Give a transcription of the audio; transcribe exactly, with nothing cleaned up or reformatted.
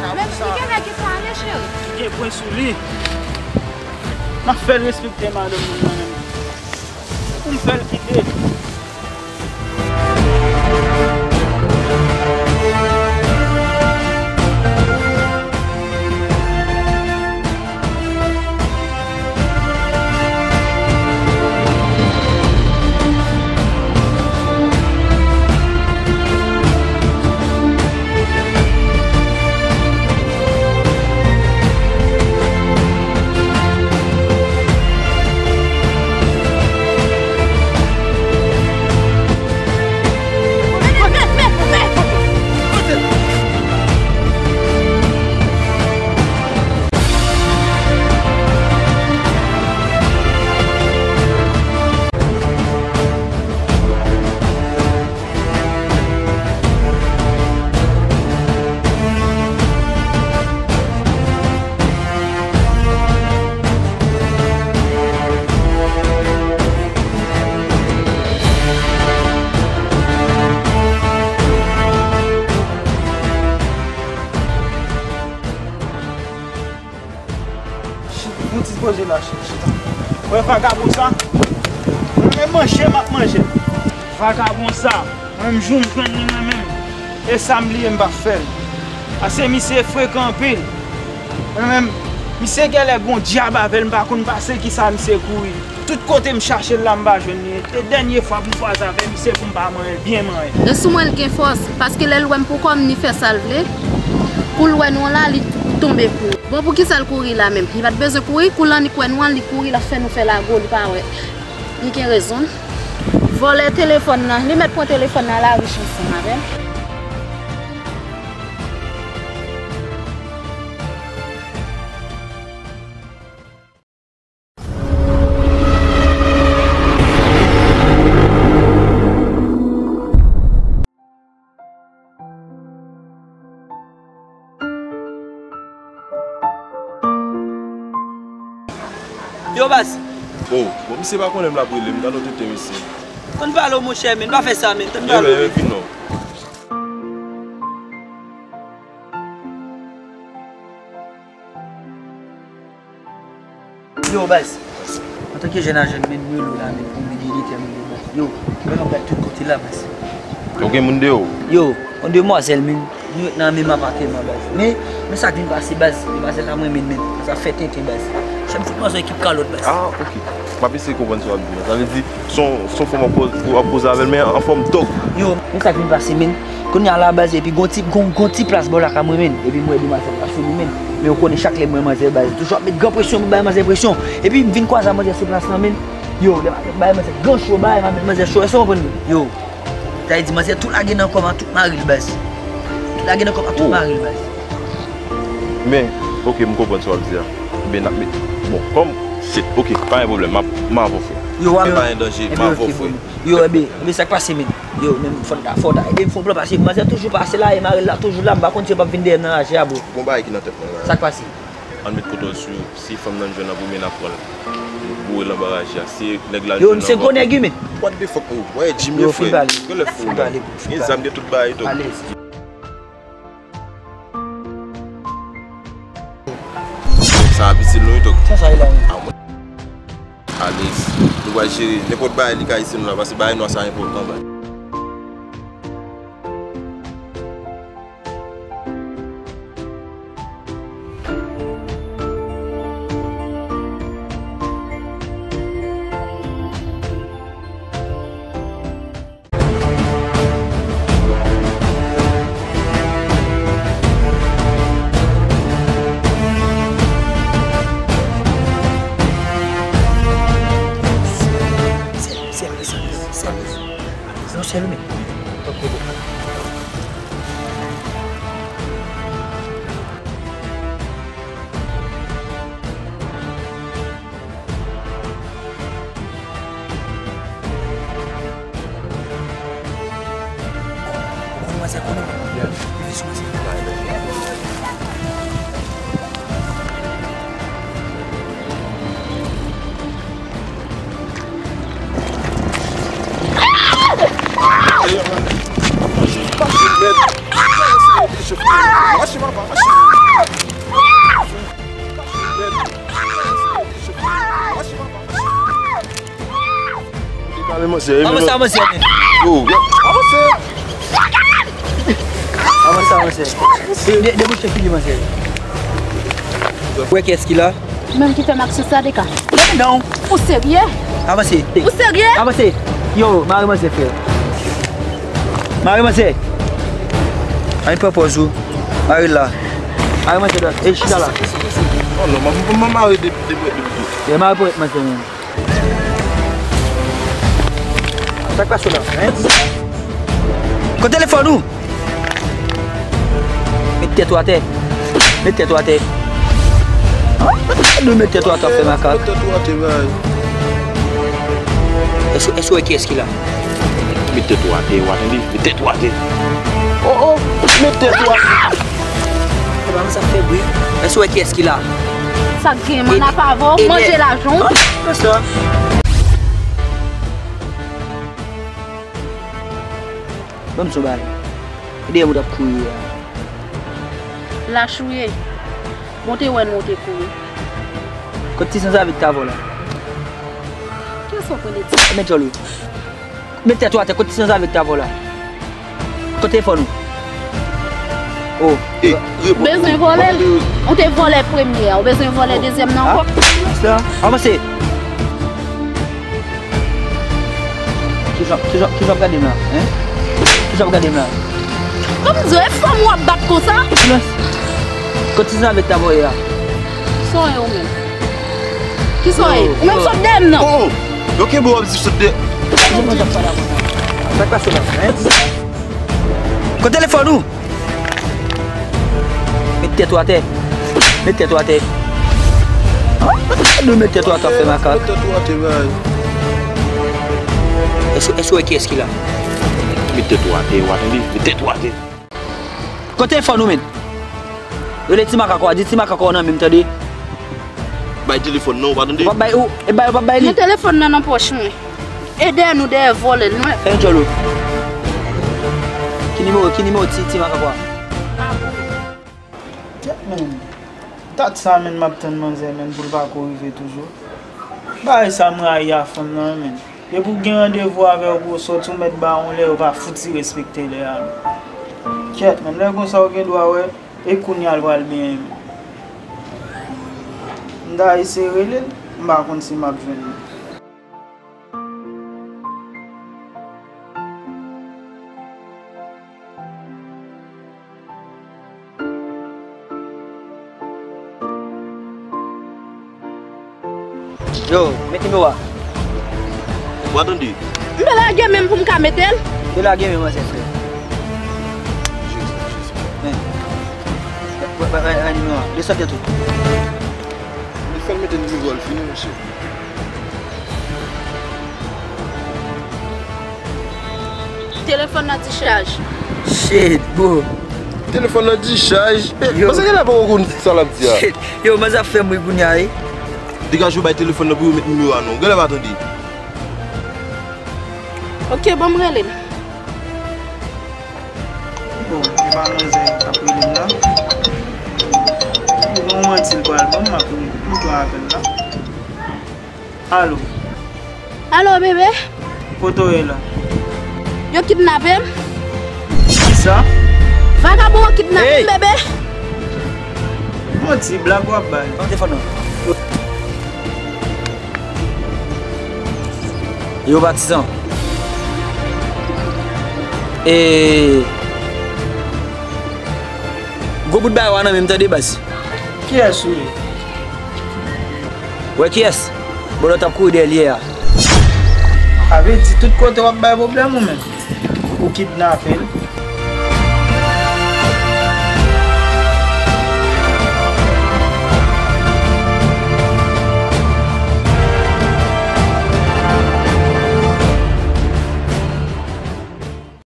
Men ki gen nèg ki sa ale, cheri? Ki gen pwen sou li. M ap fè l respekte madanm mwen nan menm. Pou m fè l kite. Chita, yon ti poze la, chita, chita. Wè vagabon sa? Mwen menm manje, m ap manje. Vagabon sa, mwen menm jou m jwenn li mwen menm. E sa m bliye m pa fè l. Ase misye frekan anpil. Mwen menm, misye genlè gon dyab avè l, m pa konn pase kisa misye kouri. Tout kote m chache l la, m pa jwenn li. E dènye fwa pou m kwaze avè misye pou m pa manyen l byen manyen. E sou mwen l gen fòs, paske lè l wè m poukò m ni fè sa l vle, kou l wè nou an la, li tonbe kouri. Bon, poukisa l kouri la menm? Li pa t bezwen kouri, kou l annik wè nou an, li kouri, l ap fè nou fè lago, li pa wè. Li gen rezon l. Vòlè telefòn nan, li mèt pran telefòn nan, al a rich ansanm avè l. Yo, baz. Oh, bon, misye pa konnen m l ap rele m, gade w tete misye. Tann pale w, monchè, men, pa fè sa, men, tann pale w. Yo, men, vin non. Yo, baz. Antanke jèn a jèn, men, nou rele w la, men, pou m vin ede tèt mwen, yo, baz. Yo, men, m ap bay tout kote la, baz. Yo gen moun deyò? Yo, yon demwazèl, men, nou ret nan menm apatèman, baz. Men, men sa k vin pase, baz. Demwazèl la, mwen, men, men, sa fè tenten, baz. Chè m fout manzè ekip kalòt, baz. Ah, ok. M ap eseye konprann sa w ap di la. Sa vle di, s on, s on fanm w ap koz-, w ap koze avè l, men an fòm tòg. Yo, men sa k vin pase, men. Kounye a la, baz, epi gon ti, gon, gon ti plas bò lakay mwen, men. Epi m wè demwazèl la sou li, men. Men ou konnen chak lè m wè manzè, baz, toujou ap met gran presyon pou bay manzè presyon. Epi m vin kwaze a manzè sou plas lan, men. Yo, lè m ap bay manzè gran cho, bay manzè cho, èske w konprann, men? Yo, sa vle di manzè tou lage nan kò m a tout mari l, baz. Tou lage nan kò m a tout mari l, baz. Men, ok, m konprann sa w ap di a. Ebyen, n ap met, bon, kòm, shit, ok, pa gen pwoblèm, m ap, m avè w, frè. Yo, w a, pa gen danje, m avè w, frè. Yo, ebyen, ebyen, sa k pase, men? Yo, men fò n ta, fò w ta ede m fè yon plan, paske manzè toujou pase la, e mari l la toujou la, m pa konn si yo p ap vin dèyè m nan raje a, bro. Gon bagay ki nan tèt mwen la. Sa k pase? Ann met kontwòl sou, si fanm nan jwenn an premye, n ap pran l. Nou boure l anba raje a. Si nèg la jwenn an, misye gwo nèg wi, men. What the fuck, oh? Wè, Jimmy, frè. Yo, fin pale. Genlè fou, men. Gen zam, gen tout bagay, tou. Alèz. Sa abitil nou, wi, tok. Sa, sa, e la, wi. Ah, mwen. Alèz. Nou pral jere nenpòt bagay li ka isi nou la, paske bagay nou an sa enpòtan, baz. Sèl, sèl, sèl, sèl. Non, sèl, men. Mache, papa, mache. Pale manzè, avanse, avanse. Yo, yo. Avanse. Avanse, avanse. De-, debouche figi manzè. Ou wè kiyès ki la? Ou menm ki fè m aksyon sa, Deka. Leve non. Ou serye? Avanse. Ou serye? Avanse. Yo, mare manzè, frè. Mare manzè. Ann pran pòz ou. Mare l la. Mare manzè dwat. E chita la. Oh non, m, m, m mare de, de, de, de. E mare pòz manzè menm. Sa k pase la, hein? Kot telefòn ou? Met tèt ou atè. Met tèt ou atè. Nou met tèt ou atè, fè makak. Met tèt ou atè, bay. Èske, èske w wè kiyès ki la? Met tèt ou atè, w a tande? Met tèt ou atè. Oh, oh, met tèt ou atè. E pa sa fè bri. Èske w wè kiyès ki la? Sa k gen, manna pa avè w, manje lajan w. Fè sa. Ban m son bagay. Ki dèyè ou t ap kouri a? Lach ou ye. Bon, te wè nou te kouri. Kot ti sanzave ki t avè w la? Kiyès w ap pale de ti? Met djòl ou. Met tèt ou atè, kot ti sanzave ki t avè w la? Kot telefòn ou? Oh. Ey, reponn. Bezwen vòlè l? Ou te vòlè premye a, ou bezwen vòlè dezyèm nan ankò? Sa, avanse. Kijan, kijan, kijan w ap gade m la, hein? Kijan w ap gade m la? Kòm di w, e fanm w ap bat konsa? Silans. Kot ti sanzave ki t avè w ye a? Kisa w ye ou menm? Kisa w ye? Ou menm sot dèyè m non. Oh, oh. Yo kenbe w ap di sot dèyè. Sa k pase la, hein? Kot telefòn ou? Met tèt ou atè. Met tèt ou atè. Nou met tèt ou atè, fè makak. Met tèt ou atè, bay. Èske, èske w wè kiyès ki la? Met tèt ou atè, w a tande? Met tèt ou atè. Kot telefòn ou menm? Rele ti makak ou a, di ti makak ou a nan men m, tande? Bay telefòn nan, ou pa tande? Ou p ap bay, ou, e bay, ou p ap bay li? Men telefòn nan nan pòch mwen. E dèyè nou dèyè vòlè l, nou. Fè yon djòl ou. Ki nimewo, ki nimewo ti, ti makak ou a? Kèt, men. Dat sa, men, m ap tann manzè, men, pou l pa ko rive toujou. Bagay sa m rayi a fanm nan, men. Depi w gen randevou avè yo pou w sòti, ou mèt ba yon lè, yo pa fouti respekte lè a, men. Kèt, men, lè konsa, ou gen dwa wè, e kounye a l pral benyen, men. M ta eseye rele l, m pa konn si m ap jwenn li. Yo, met nimewo a. Ou pa tande? M te lage men m pou m ka mete l. M te lage men m, manzè, frè. Men. Bay, bay, bay, bay nimewo a. Desann tèt ou. Li fè l mete nimewo a, l fini, mesye. Telefòn nan dichaj. Shit, bro. Telefòn nan dichaj? Yo. Manzè genlè poko konn sa l ap di a. Shit. Yo, manzè ap fè m ri kounye a, wi. Degaje w, bay telefòn nan pou yo met nimewo a non. Genlè pa tande. Ok, ban m rele l. Bon, e pa manzè k ap rele m la. Bon, manti l pral ban m, m ap rele l. M pran apèl la. Alo. Alo, bebe. Kote w ye la? Yo kidnape m. Kisa? Vagabon yo kidnape m, bebe. Manti, blag w ap bay. Pran telefòn nan. Yo, patizan. E gwo bout bagay w a nan men m, tande, baz. Kiyès ou ye? Wè kiyès? Bòlò t ap kouri dèyè l yè a. Sa vle di tout kote w ap bay pwoblèm ou menm. Ou kidnape l,